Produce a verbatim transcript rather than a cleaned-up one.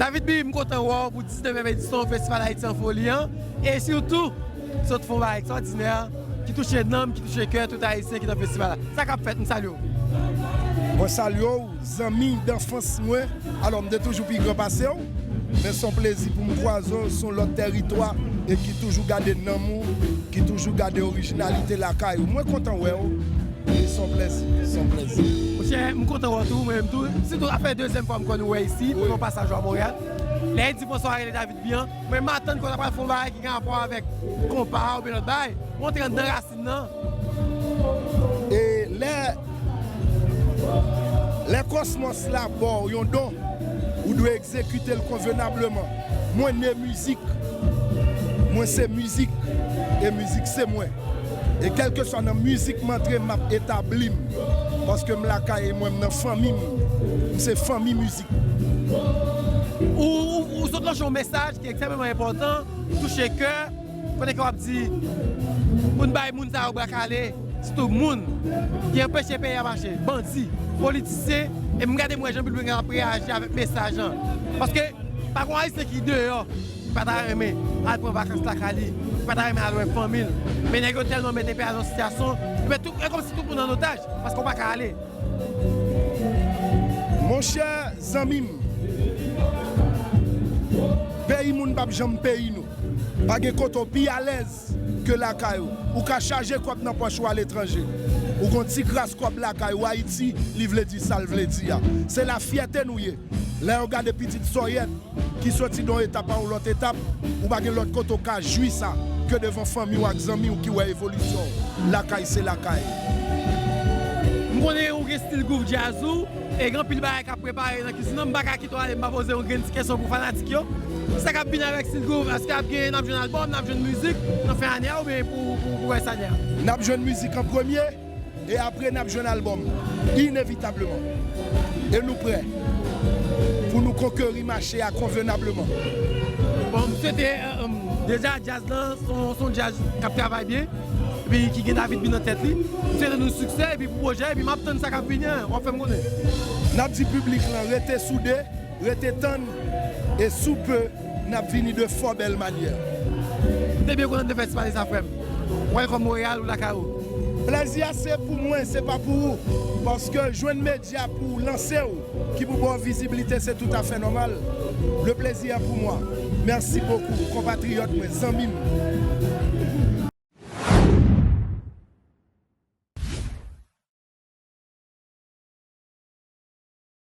David B, m kontan wè w pou diznèvyèm edisyon Festival Haïti en Folie an. E sitou, sot fè yon bagay ekstwòdinè ki touche nanm, ki touche kè tout Ayisyen ki nan festival la. Sa k ap fèt, m salye w. Mwen salye w, zanmi danfans mwen. Alò, m te toujou pi gran pase w, men se yon plezi pou m kwaze w sou lòt tèritwa e ki toujou gade nanm ou, ki toujou gade orijinalite lakay ou. Mwen kontan wè w. E se yon plezi, se yon plezi. Monchè, m kontan wè w tou, mwen menm tou. Sitou, sa fè dezyèm fwa m konn ou wè isi, premye pasaj ou a Monreyal. Lè Eddy François rele David Bian, mwen m atann ke w ta pral fè yon bagay ki gen rapò avèk konpa oubyen lòt bagay. Mwen te anndan rasin nan. E lè, lè kòsmòs la ba w yon don, ou dwe egzekite l konvenableman. Mwen ne mizik. Mwen se mizik. E mizik se mwen. E kèlkeswa nan mizik m antre, m ap etabli m. Paske m lakay e mwen, m nan fanmi m. M se fanmi mizik. Ou, ou, ou sot lanse yon mesaj ki ekstrèmeman enpòtan, touche kè, kote ke w ap di pou n bay moun sa yo bra kale, sitou moun ki anpeche peyi a mache, bandi, politisyen, e m gade m wè jan piblik la ap reyaji avèk mesaj lan. Paske pa gen Ayisyen ki deyò ki pa ta renmen al pran vakans lakay li, ki pa ta renmen al wè fanmi l. Men nèg yo tèlman mete peyi a nan yon sitiyasyon, e ben tout, e kòmsi tout moun an otaj, paske w pa ka ale. Monchè, zanmi m, peyi moun p ap janm peyi nou. Pa gen kote w pi alèz ke lakay ou. Ou ka chaje kòb nan pòch ou aletranje. Ou gon ti kras kòb lakay ou Ayiti, li vle di sa l vle di a. Se lafyète nou ye. Lè yo gade pitit sòyèt ki soti nan yon etap a yon lòt etap, ou pa gen lòt kote w ka jwi sa ke devan fanmi w ak zanmi w ki wè evolisyon w. Lakay se lakay. M konnen ou gen stil groove djaz ou, e gen anpil bagay k ap prepare nan kizin nan, m pa ka kite w ale m pa poze yon grenn ti kesyon pou fanatik yo. Sa k ap vini avèk stil groove, èske ap gen, n ap jwenn albòm, n ap jwenn mizik nan fen ane a oubyen pou, pou, pou rès ane a? N ap jwenn mizik an premye, e apre n ap jwenn albòm, inevitableman. E nou prè pou nou konkeri mache a konvenableman. Bon, m swete, euh, deja djaz lan, se yon, se yon djaz k ap travay byen, epi ki gen David B nan tèt li. M swete nou siksè, epi pou pwojè, epi m ap tann sa k ap vini an, w ap fè m konnen. N ap di piblik lan rete soude, rete tann, e sou pe, n ap vini de fò bèl manyè. M te byen kontan de fèstival sa, frè m. Welcome Montréal ou lakay ou. Plèzi a se pou mwen, se pa pou ou. Paske jwenn medya pou lanse w, ki pou ba w vizibilite, se toutafè nòmal. Le plaisir est pour moi. Mèsi bokou, konpatriyòt mwen, zanmi m.